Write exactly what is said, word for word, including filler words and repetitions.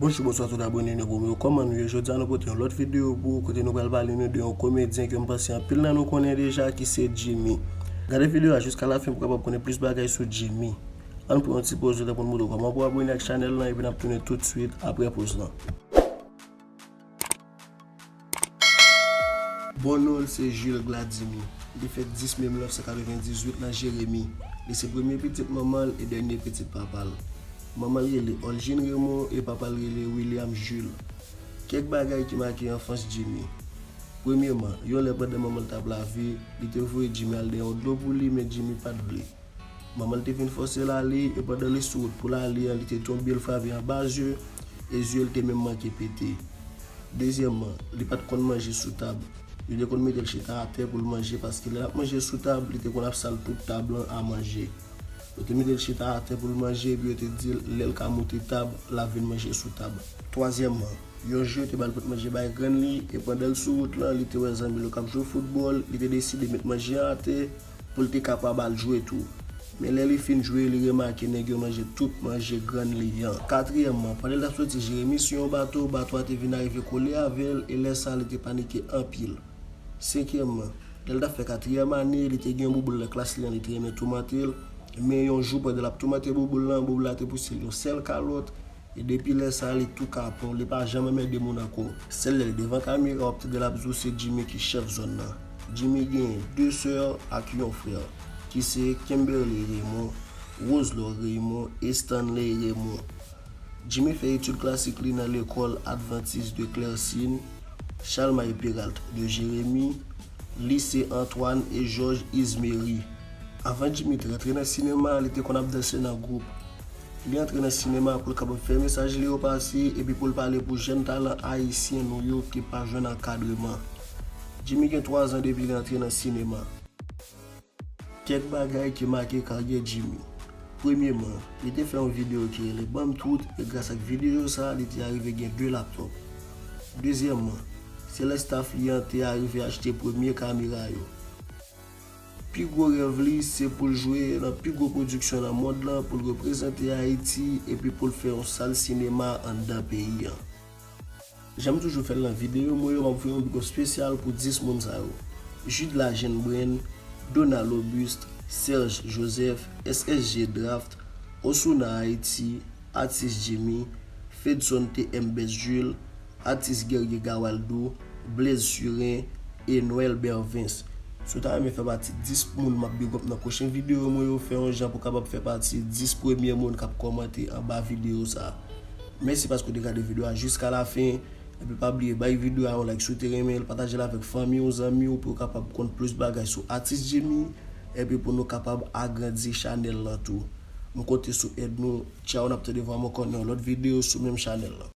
Bonjou, bonswa tout abòne nou pou mwen. Kòman nou ye? Jodi a nou pote yon lòt videyo pou ou, kote nou pral pale nou de yon komedyen ke m panse anpil nan nou konnen deja, ki se Jimmy. Gade videyo a jiska lafen pou w kapab konnen plis bagay sou Jimmy. Ann pran yon ti poz, le tan pou n montre w kòman pou abòne ak chanèl lan, epi n ap tounen toutswit apre poz lan. Bon non l se Jules Gladimy. Li fèt dis me mil nèf san katrevendizuit nan Jeremi. Li se premye pitit manman l e dènye pitit papa l. Manman l rele Olgine Raymond e papa l rele William Jules. Kèk bagay ki make anfans Jimmy. Premyèman, yon lè pandan manman l t ap lave, li te voye Jimmy al dèyè yon dlo pou li, men Jimmy pa t vle. Manman l te vin fòse l ale, e pandan li sou wout pou l ale an, li te tonbe, l frape anba zye, e zye l te menm manke pete. Dezyèmman, li pa t konn manje sou tab. Yo te konn mete l chita atè pou l manje, paske lè l ap manje sou tab, li te konn ap sal tout tab lan a manje. Yo te mete l chita atè pou l manje, epi yo te di l, lè l ka moute tab, l ap vin manje sou tab. Twazyèmman, yon jou yo te ba l pot manje bay grann li, e pandan l sou wout lan, li te wè zanmi l yo k ap jwe foutbòl, li te deside met manje an atè pou l te kapab al jwe tou. Men lè li fin jwe, li remake nèg yo manje tout manje grann li an. Katriyèmman, pandan l t ap soti Jeremi sou yon bato, bato a te vin arive kole avè l, e lè sa a, li te panike anpil. Senkyèmman, lè l t ap fè katriyèm ane, li te gen yon bouboul nan klas li an, li te renmen toumante l. Men yon jou, pandan l ap toumante bouboul lan, bouboul la te pouse l yon sèl kalòt. E depi lè sa a, li tou kapon, li pa janm anmède moun ankò. Sèl lè li devan kamera, w ap tande l ap di w se Jimmy ki chèf zòn nan. Jimmy gen de sè ak yon frè, ki se Kimberly Raymond, Roselor Raymond e Stanley Raymond. Jimmy fè etid klasik li nan lekòl Adventiste de Clercine, Chalmay Peralt de Jérémie, Lise Antoine e Georges Izmery. Anvan Jimmy te rantre nan sinema, li te konn ap danse nan gwoup. Li antre nan sinema pou l kapab fè mesaj li yo pase epi pou l pale pou jèn talan ayisyen nou yo ki pa jwenn ankadreman. Jimmy gen twa zan depi li antre nan sinema. Kèk bagay ki make karyè Jimmy. Premyèman, li te fè yon videyo ki rele Ban m Tout, e gras ak videyo sa a, li te arive gen de laptòp. Dezyèmman, se lè staff li an te arive achte premye kamera yo. Pi gwo rèv li, se pou l jwe nan pi gwo pwodiksyon nan mond lan, pou l reprezante Ayiti, epi pou l fè yon sal sinema anndan peyi an. Jan m toujou fè l nan videyo mwen yo, m ap voye yon big up espesyal pou dis moun sa yo: Jude Lagendren, Donald Auguste, Serge Joseph, S S G Draft, Osuna Haiti, Atis Jimmy, Fedson T M Best Jules, Atis Guerrier Gawaldo, Blaze Surin, e Noël Bervens. Si w ta renmen fè pati dis moun m ap big up nan pwochen videyo mwen yo, fè yon jan pou w kapab fè pati dis premye moun k ap kòmante anba videyo sa a. Mèsi paske w te gade videyo a jiska lafen. Epi pa bliye bay videyo a yon like si w te renmen l, pataje l avèk fanmi w, zanmi w, pou yo kapab konn plis bagay sou atis Jimmy, epi pou nou kapab agrandi chanèl lan tou. M konte sou èd nou. Tchaw, n ap tande vwa m ankò nan yon lòt videyo sou menm chanèl lan.